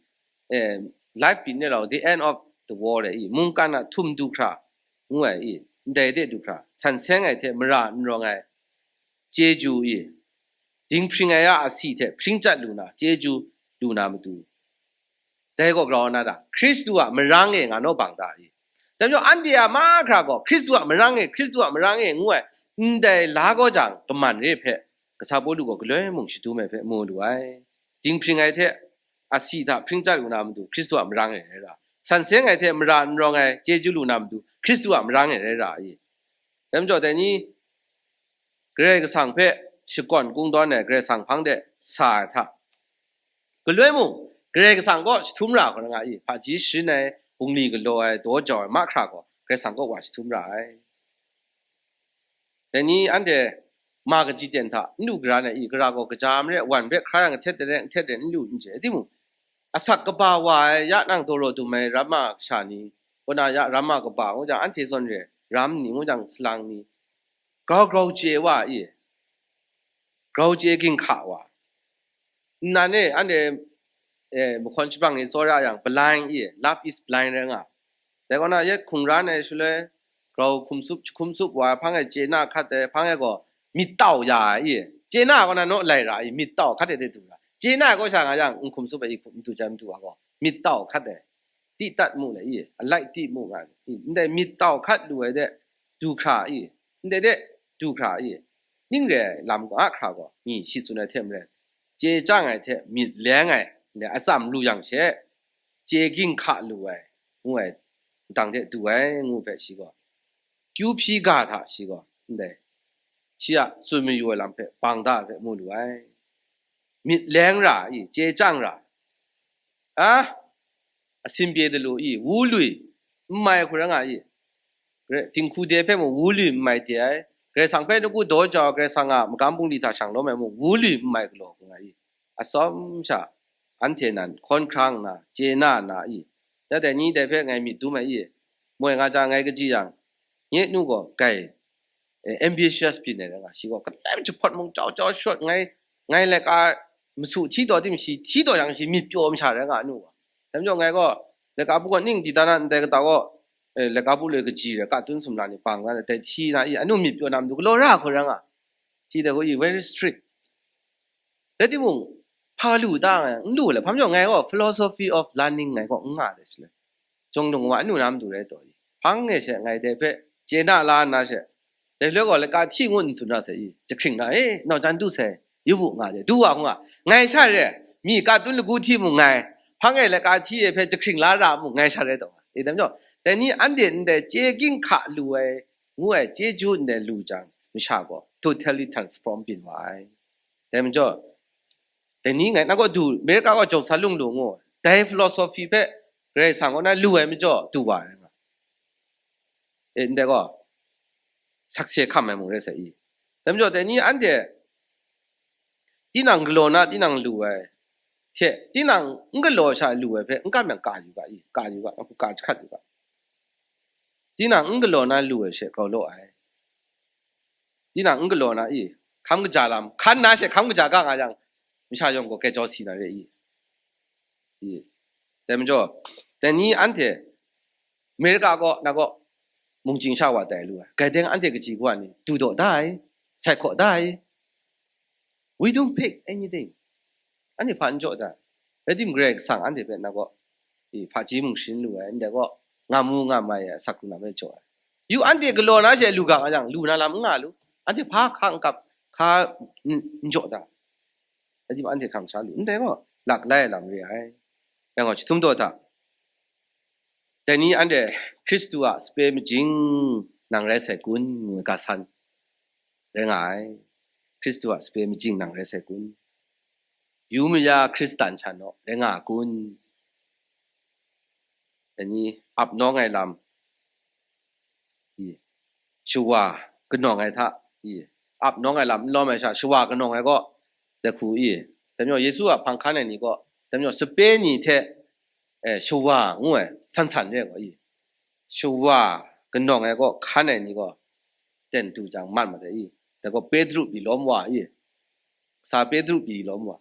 eh, life byin e rau, the end of the world, i, mungkan a htum du hkra ngu ai, i, ndai de du hkra, san seng ai hte mara n rawng ai, chyeju i, dinghpring ai a asi hte hpring chyat lu na, chyeju lu na matu, dai gaw grau na da, Hkristu a marang e nga naw bang da i. Dai majaw, anhte a mahkra gaw, Hkristu a marang e, Hkristu a marang e ngu ai, ndai la gaw jang, kaman re hpe, kasa Pawlu gaw galoi mung shadum ai hpe mu lu ai. Dinghpring ai hte, asi hta hpring chyat lu na matu, Hkristu a marang e rai ra. San seng ai hte mara n rawng ai, chyeju lu na matu, Hkristu a marang e rai ra i. Dai majaw, dai ni, Karai Kasang hpe shakawn kungdawn ai Karai Kasang hpang de sa ai hta, galoi mung, Karai Kasang kaw jahtum ra hkra nga i, hpaji sharin ai, bungli galaw ai, daw jau ai mahkra gaw, Karai Kasang kaw wa jahtum ra ai. Dai ni anhte ma kaji ten hta n lu gara ai i, gara gaw kaja marai, wan hpe hkra yang, ahtet de rai, ahtet de n lu n chye. Timung, asak kaba wa ai, ya nang daw raw dum ai, ram a kasha ni, kaw na ya ram a kaba, ngu jang, anhte zawn re, ram ni, ngu jang, salang ni, grau grau chye wa i, grau chye ginhka wa. Nnan e, anhte, eh, mahkawn shapang ni tsawra yang, blind i, love is blind rai nga. Dai kaw na, yet hkungran ai shaloi, grau hkum tsup, jahkum tsup wa ai, hpang e chye na hkat ai, hpang e gaw myit tau ya ai i, chye na ai kaw na naw lai ra i, myit tau hkat e de du ra. Chye na ai kaw sha nga yang, n hkum tsup ai i, hkum n du jang n du ai gaw, myit tau hkat ai. Ti tat mu le i, a lai ti mu nga i, ndai myit tau hkat lu ai de, du hkra i, ndai de, du hkra i, ning re ai lam ga hkra gaw, mi shi tsun ai hte maren, chye chyang ai hte myit leng ai, ndai atsam lu yang she, chye ging hka lu ai, ngu ai, dang hte du ai, ngu hpe shi gaw, kyu hpyi ga hta shi gaw, ndai, shi a tsun mayu ai lam hpe bang da hpe mu lu ai. Myit leng ra i, chye chyang ra, a, asin pye dalu i, wu lui, n mai hku ra nga i, Gre-, dinghku de hpe mung wu lui n mai de ai, Karai Kasang hpe nawku daw jau ai Karai Kasang a magam bungli hta shang lawm ai mung, wu lui n mai galaw hku nga i, atsawm sha, anhte nan hkawn hkrang nna, chye na na i, ya dai ni dai hpe ngai myit dum ai i, moi nga jang ngai kaji yang, nye nu gaw grai, eh, ambitious byin ai rai nga, shi gaw kadai jahpawt mung jau jau shawt ngai, ngai laika masu hti taw tim shi, hti taw yang shi myit pyaw masha rai nga, anu gaw. Dai majaw ngai gaw, laika bu gaw ning di dan na ndai kata gaw, eh, laika bu loi kaji rai, katun sumla ni bang na, dai hti na i, anu myit pyaw na matu galaw ra hku rai nga. Shi dai gaw i very strict. Rai timung, hpa lu ta nga yang, n lu le, hpa majaw ngai gaw philosophy of learning ngai gaw n nga de shi le. Chyawm dung wa anu na matu rai taw i, hpang e she ngai dai hpe chye na la nna she, dai loi gaw laika hti ngu n tsun ra sai i, jahkring na, e, nau jan du sai, yu bu nga de, du wa hku nga, ngai sha re, mi katun lagu hti mung ngai, hpang e laika hti e hpe jahkring la ra mung ngai sha rai taw nga. E, dai majaw, dai ni anhte ndai chye ging hka lu ai, ngu ai chyeju ndai lu jang, masha gaw totally transform byin wa ai. Dai majaw, dai ni ngai na gaw du, Amerika gaw jawng sa lung lu ngu, dai philosophy hpe Karai Kasang kaw na lu ai majaw du wa ai nga. E, ndai gaw, sakse hkam ai mung rai sai i. Dai majaw, dai ni anhte tinang galaw na, tinang lu ai hte, tinang n galaw sha lu ai hpe n kam yang ka yu ga i, ka yu ga, ka jahkat yu ga. Tinang n galaw na lu ai she grau law ai. Tinang n galaw na i, hkam kaja lam, hkan na she hkam kaja ga nga yang, masha yawng gaw grai jau si na re i. I, dai majaw, dai ni anhte Amerika gaw, na gaw, mungchying sha wa tai lu ai. Grai deng anhte kaji kawa ni, du daw da ai, sai hkaw da ai. We don't pick anything. Anhte hpa n jaw da. Rai timung, Karai Kasang anhte hpe na gaw, i, hpaji mung sharin lu ai, ndai gaw, nga mu nga mai ai asak hkrung lam e jaw ai. Yu anhte galaw na she lu ga nga yang, lu na lam n nga lu. Anhte hpa hka n kap, hka n, n jaw da. Rai timung, anhte hkang sha lu. Ndai gaw, lak lai ai lam re ai. Yang gaw, jahtum daw hta, dai ni anhte Hkristu a sape majing nang rai sai kun, ngu ai ga san rai nga ai. Hkristu a sape majing nang rai sai kun? Yu maya Hkristan sha naw rai nga a kun? Dai ni ap nawng ai lam, i, shawa kanawng ai hta, i, ap nawng ai lam n lawm ai sha, shawa kanawng ai gaw, dai hku i, dai majaw Yesu a hpang hkan ai ni gaw, dai majaw sape ni hte, eh, shawa ngu ai, san san re ai gaw i, shawa kanawng ai gaw hkan ai ni gaw, ten du jang mat mat ai i, dai gaw Petru pyi lawm wa i, kasa Petru pyi lawm wa,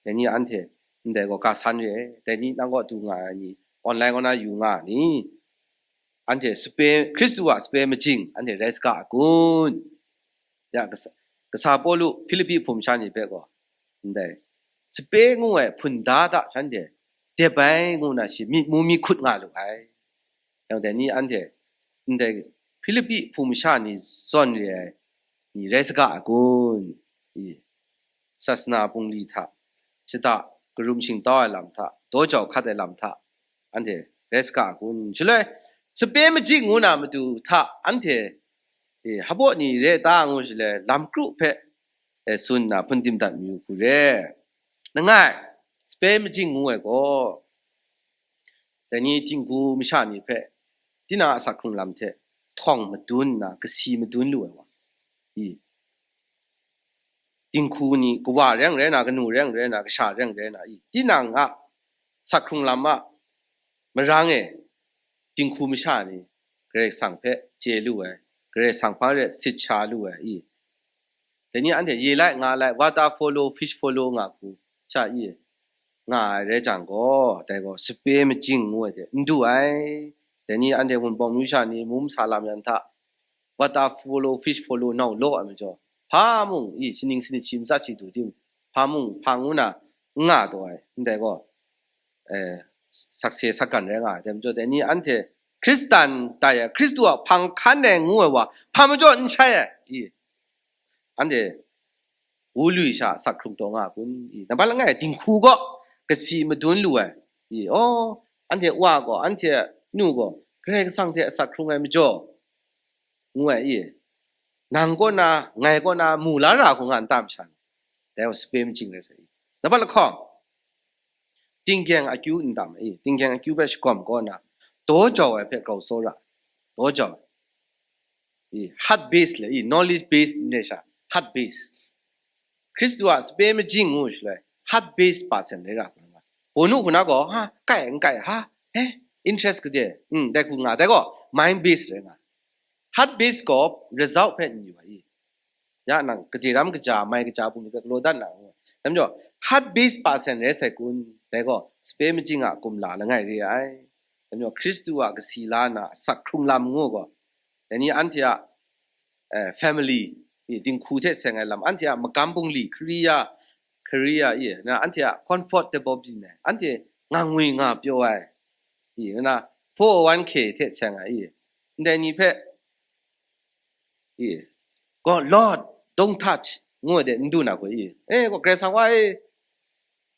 dai ni anhte ndai gaw ga san re ai, dai ni nang gaw du nga ai ni, online kaw na yu nga ai ni, anhte sape, Hkristu a sape majing anhte rai saga a kun? Ya, kasa, kasa Pawlu Hpilipi hpung masha ni hpe gaw, ndai sape ngu ai hpunda hta shanhte dep ai ngu na shi myit mu myit hkut nga lu ai. Yang dai ni anhte, ndai Hpilipi hpung masha ni zawn re ai ni rai saga a kun? I, sasana bungli hta, shada karum shingtau ai lam hta, daw jau hkat ai lam hta, anhte rai saga a kun? Shaloi, sape majing ngu na matu hta anhte, e, hpaw ni re ta ngu shaloi, lam kru hpe, e, tsun nna hpun tim dat mayu hku re. Langai, sape majing ngu ai gaw, dai ni dinghku masha ni hpe, tinang a asak hkrung lam hte htawng madun nna, kasi madun lu ai wa, i, dinghku ni, kawa reng rai na, kanu reng rai na, kasha reng rai na, i, tinang a asak hkrung lam a marang e, dinghku masha ni Karai Kasang hpe chye lu ai, Karai Kasang hpang re sit sha lu ai, i, dai ni anhte ye lai, nga lai, water polo, fish polo nga hku sha i nga ai rai jang gaw, dai gaw sape majing ngu ai hte n du ai. Dai ni anhte Wunpawng myu sha ni, mu masa lam yan hta, water follow, fish follow, nau law ai majaw, hpa mung, i, sining sinit shi matsat shi du tim, hpa mung, hpang ngu na, n nga taw ai, ndai gaw, eh, sakse sakgan rai nga ai. Dai majaw, dai ni anhte Hkristan tai ai, Hkristu a hpang hkan ai ngu ai wa, hpa majaw n shai ai, i, anhte wu lui sha asak hkrung taw nga a kun? I, nambat langai dinghku gaw kasi madun lu ai. I, aw, anhte wa gaw, anhte nu gaw, Karai Kasang hte asak hkrung ai majaw, ngu ai, i, nang kaw na, ngai kaw na, mu la ra hku nga n tam shan, dai gaw sape majing rai sai, i. Nambat lahkawng, tinggyeng akyu n tam ai, i, tinggyeng akyu hpe shagawm kaw na, daw jau ai hpe grau tsawra, daw jau ai, i, heart base le, i, knowledge base n re sha, heart base. Hkristu a sape majing ngu shaloi, heart base percent rai ra hkra nga. Pawnu hku na gaw, ha, kai, n kai, ha, he, interest gade, mm, dai hku nga, dai gaw, mind base rai nga. Heart base gaw result hpe n yu ai. Ya nang, kaje ram kaja, mai kaja bungli hpe galaw dat na ngu. Dai majaw, heart base percent rai sai kun, dai gaw, sape majing a kumla langai re ai. Dai majaw, Hkristu a kasi la na asak hkrung lam ngu gaw, dai ni anhte a, eh, family, i, dinghku hte seng ai lam, anhte a magam bungli, career, career, i, na, anhte a comfortable byin ai, anhte nga ngwi nga pyaw ai, i, na, four oh one K hte seng ai, i, ndai ni hpe, i, God, Lord, don't touch, ngu ai de n du na hku, i, eh, gaw, Karai Kasang wa, i,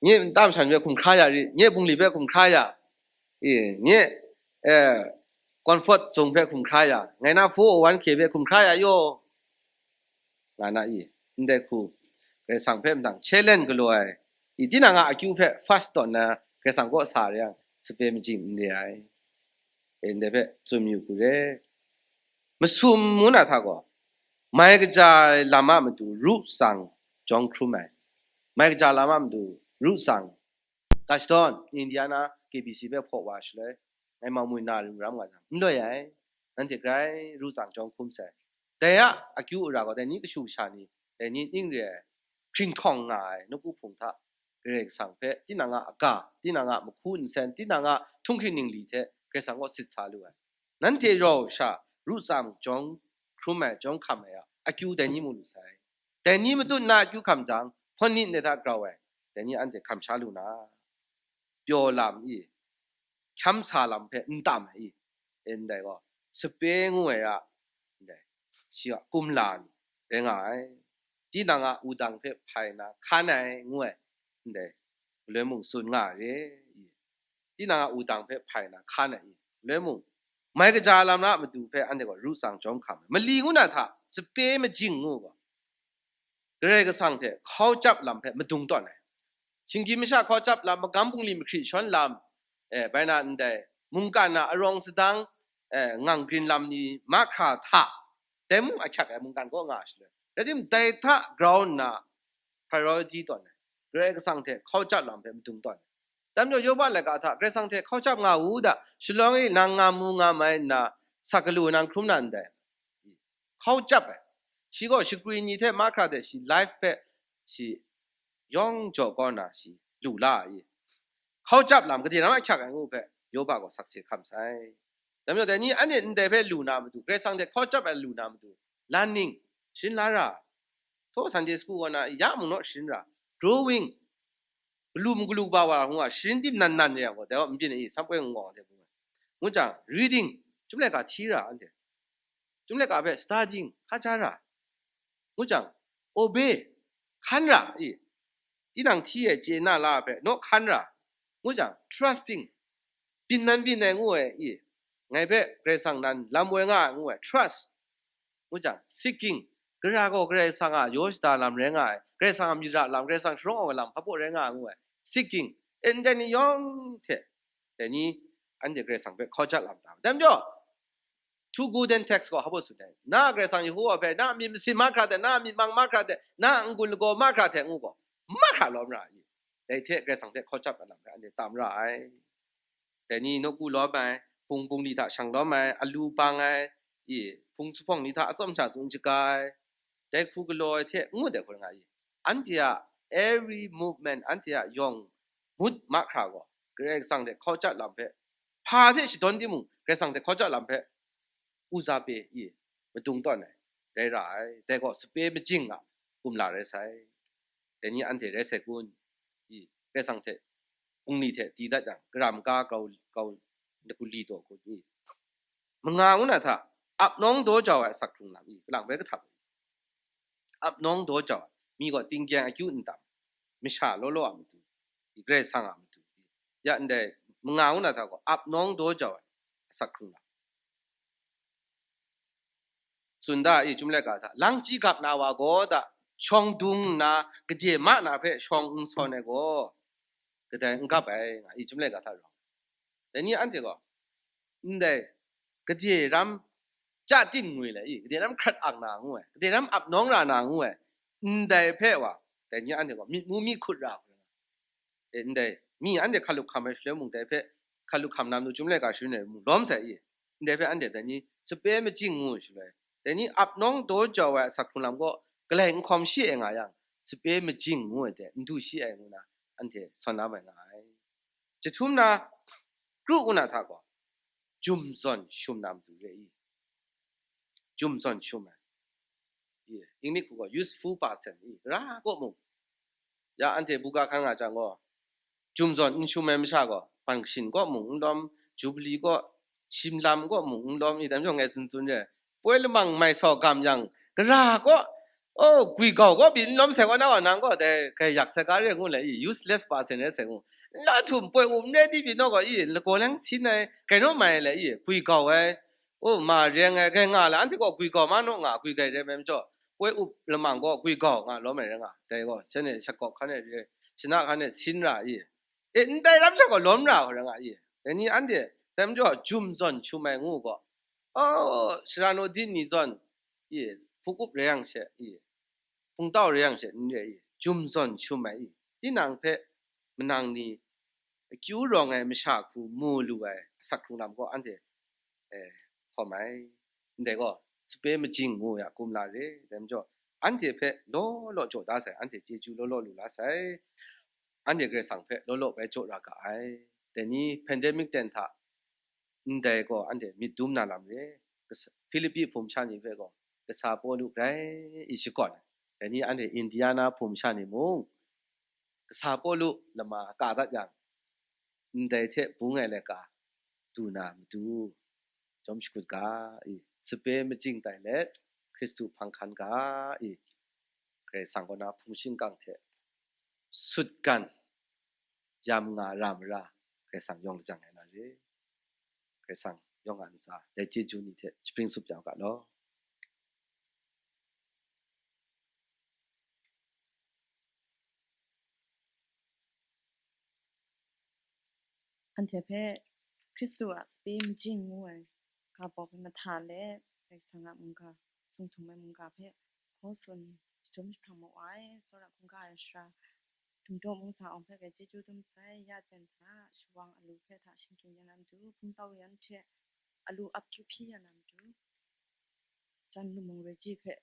nye ntam shan hpe hkum hkra ya ri, nye bungli hpe hkum hkra ya, i, nye, eh, comfort zone hpe hkum hkra ya, ngai na four oh one K hpe hkum hkra ya yaw, nga na i, ndai hku, Karai Kasang hpe mung challenge galaw ai, i, tinang a akyu hpe fast tawn na, Karai Kasang kaw sa re yang, sape majing n re ai. E, ndai hpe tsun yu hku re. Masum ngu na hta gaw, mai kaja ai lam a matu ru tsang jawng hkrum ai. Mai kaja lam a matu ru tsang, Kashtawn, Indiana, K B C hpe hpaw wa shaloi, ngai Maumui na rim ram nga jang, n loi ai, nanhte grai ru tsang jawng hkrum sai. Dai a akyu ara gaw, dai ni kashu kasha ni, dai ni ning re ai, hkring htawng nga ai, nawku hpung hta, Karai Kasang hpe, tinang a aga, tinang a mahku nsen, tinang a htunghkring ningli hte, Karai Kasang kaw sit sa lu ai. Nanhte rau sha, ru tsang jawng hkrum ai, jawng hkam ai a, akyu dai ni mu lu sai. Dai ni matut na akyu hkam jang, hpawt ni ndai hta grau ai, dai ni anhte hkam sha lu na, pyaw lam i, hkyam sa lam hpe n tam ai i, e, ndai gaw, sape ngu ai a, ndai, shi a kumla ni rai nga ai. Tinang a wudang hpe hpai na hkan ai ngu ai, ndai, galoi mung tsun nga ai re i. Tinang a wudang hpe hpai na hkan ai i, galoi mung, mai kaja lam na matu hpe anhte gaw ru tsang jawm hkam ai. Mali ngu na hta, sape majing ngu gaw, Karai Kasang hte hkau chyap lam hpe madung tawn ai. Shinggyim masha hkau chyap lam, magam bungli mahkri shawn lam, eh, bai na ndai, mungkan na arawng sadang, eh, ngang grin lam ni mahkra hta, dai mung ahkyak ai mungkan kaw nga shaloi, rai timung, dai hta grau nna priority tawn ai, Karai Kasang hte hkau chyap lam hpe madung tawn ai. Dai majaw, Yoba laika hta Karai Kasang hte hkau chyap nga u da, shalawng e nang nga mu nga mai nna, sak galu nang hkrum na ndai. Hkau chyap ai. Shi gaw shakri ni hte mahkra hte shi life hpe shi yawng jaw kau na shi lu la ai. Hkau chyap lam gade ram ahkyak ai ngu hpe, Yoba gaw sakse hkam sai. Dai majaw, dai ni anhte ndai hpe lu na matu, Karai Kasang hte hkau chyap ai lu na matu, learning, sharin la ra. Htaw Sunday school kaw na ya mung naw sharin ra. Growing, galu galu ba wa ngu a, sharin tim nan nan re yang gaw, dai wa n byin ai, sam koi ngawng hte bung ai. Ngu jang, reading, chyum laika hti ra anhte. Chyum laika hpe studying, hkaja ra. Ngu jang, obey, hkan ra i. Tinang hti e chye na la hpe, naw hkan ra. Ngu jang, trusting, byin nan byin ai ngu ai i. Ngai hpe Karai Kasang nan lam woi nga ai ngu ai, trust. Ngu jang, seeking, gara gaw Karai Kasang a yaw shada lam rai nga ai, Karai Kasang a myit ra lam, Karai Kasang sharawng ai lam hpa baw rai nga ai ngu ai, seeking, e ndai ni yawng hte, dai ni anhte Karai Kasang hpe hkau jat lam ta. Dai majaw, two golden text gaw hpa baw tsun ai, na Karai Kasang Yehowa hpe, na myit masin mahkra hte, na myit mang mahkra hte, na n-gun lagaw mahkra hte ngu gaw, mahkra lawm ra ai. Dai hte Karai Kasang hte hkau jat ai lam hpe anhte tam ra ai. Dai ni nawku lawm ai, hpung bungli hta shang lawm ai, alu bang ai, i, hpung zuphpawng ni hta atsawm sha tsun shaga ai, dai hku galaw ai hte ngu dai hkoi nga i. Anhte a every movement, anhte a yawng mut mahkra gaw, Karai Kasang hte hkau jat lam hpe, hpa hte shadawn timung, Karai Kasang hte hkau jat lam hpe, u za pe i. madung tawn ai, rai ra ai. Dai gaw sape majing a kumla rai sai. Dai ni anhte rai sai kun? I, Karai Kasang hte bungli hte di dat yang, gara maga grau, grau, guli taw kun? I, manga ngu na hta, ap nawng daw jau ai asak hkrung lam, i, kalang bai kahtap, ap nawng daw jau ai, mi gaw tinggyeng akyu n tam, masha law law a matu, i, Karai Kasang a matu, i, ya ndai manga ngu na hta gaw, ap nawng daw jau ai asak hkrung lam. Tsun da, i, Chyum laika hta, lang chyi gap na wa gaw da, shawng dung nna, gade ma na hpe shawng n sawn ai gaw, kadai n gap ai, nga, i, Chyum laika hta rawng. Dai ni anhte gaw, ndai gade ram ja ting ngwi le, i, gade ram hkrat ang na ngu ai, gade ram ap nawng ra na ngu ai, ndai hpe wa, dai ni anhte gaw myit mu mi hkut ra, e, ndai mi anhte hkalup hkam ai shaloi mung, dai hpe hkalup hkam na matu Chyum laika sharin ai mung lawm sai, i, ndai hpe anhte dai ni sape majing ngu shaloi, dai ni ap nawng daw jau ai asak hkrung lam gaw galai n hkawm shi ai nga yang, sape majing ngu ai hte n du shi ai ngu na, anhte sawn na mai nga ai. Jahtum na kru ngu na hta gaw, jum zawn shum na matu re i, jum zawn shum ai, i, Inglik hku gaw useful person, i, ra kaw mung, ya anhte buga hkan nga jang gaw, jum zawn n shum ai masha gaw, hpan kashin kaw mung n lawm, jubili kaw, shim lam kaw mung n lawm, i, dai majaw ngai tsun tsun re, poi lamang mai sau gam yang, gara kaw, oh, gwi gau kaw pyi n lawm sai kaw na wa, nang gaw dai grai yak sai ga re ngu le, i, useless person re sai ngu, n la htum poi up n re di pyi naw gaw, i, lagaw lang sin ai, grai naw mai ai le, i, gwi gau ai, oh, ma reng ai, grai nga la, anhte gaw gwi gau ma naw nga, gwi grai rai mai majaw, poi up lamang gaw gwi gau nga lawm ai rai nga, dai gaw, shanhte shakawp hkan e re, shana hkan e sin ra i, e, ndai ram sha gaw lawm ra ai rai nga i, dai ni anhte, dai majaw jum zawn shum ai ngu gaw, oh, sara naw din ni zawn, i, hpuk up rai yang she, i, hpungtau rai yang she n re i, jum zawn shum ai i, tinang hpe manang ni akyu rawng ai masha hku mu lu ai asak hkrung lam gaw anhte, e, hkawm ai. Ndai gaw, sape majing ngu ya kumla re, dai majaw, anhte hpe law law jaw da sai, anhte chyeju law law lu la sai, anhte Karai Kasang hpe law law bai jaw ra ga ai. Dai ni pandemic ten hta, ndai gaw anhte myit dum na lam re. Kas-, Hpilipi hpung masha ni hpe gaw, kasa Pawlu grai i shakawn ai. Dai ni anhte Indiana hpung masha ni mung, kasa Pawlu lama ka dat yang, ndai hte bung ai laika du na matu, jawm shakut ga i, sape majing tai let, Hkristu hpang hkan ga i, Karai Kasang kaw na hpung shingkang hte sutgan yam nga ra mara, Karai Kasang yawng lajang ai na re. Karai Kasang yawng a ntsa, dai chyeju ni hte shapring tsup jau ga law. Anhte hpe Hkristu a sape majing ngu ai ga baw hpe mahta let, Karai Kasang a mungga, sung htum ai mungga hpe hkaw tsun, jahtum jahprang mawa ai, tsawra hkungga ai sara, Dum daw mung sa awng hpe grai chyeju dum sai, ya ten hta, shawang alu hpe hta shingkang ya na matu, hpungtau yan hte alu ap kyu hpyi ya na matu, jan lu mung roi ji hpe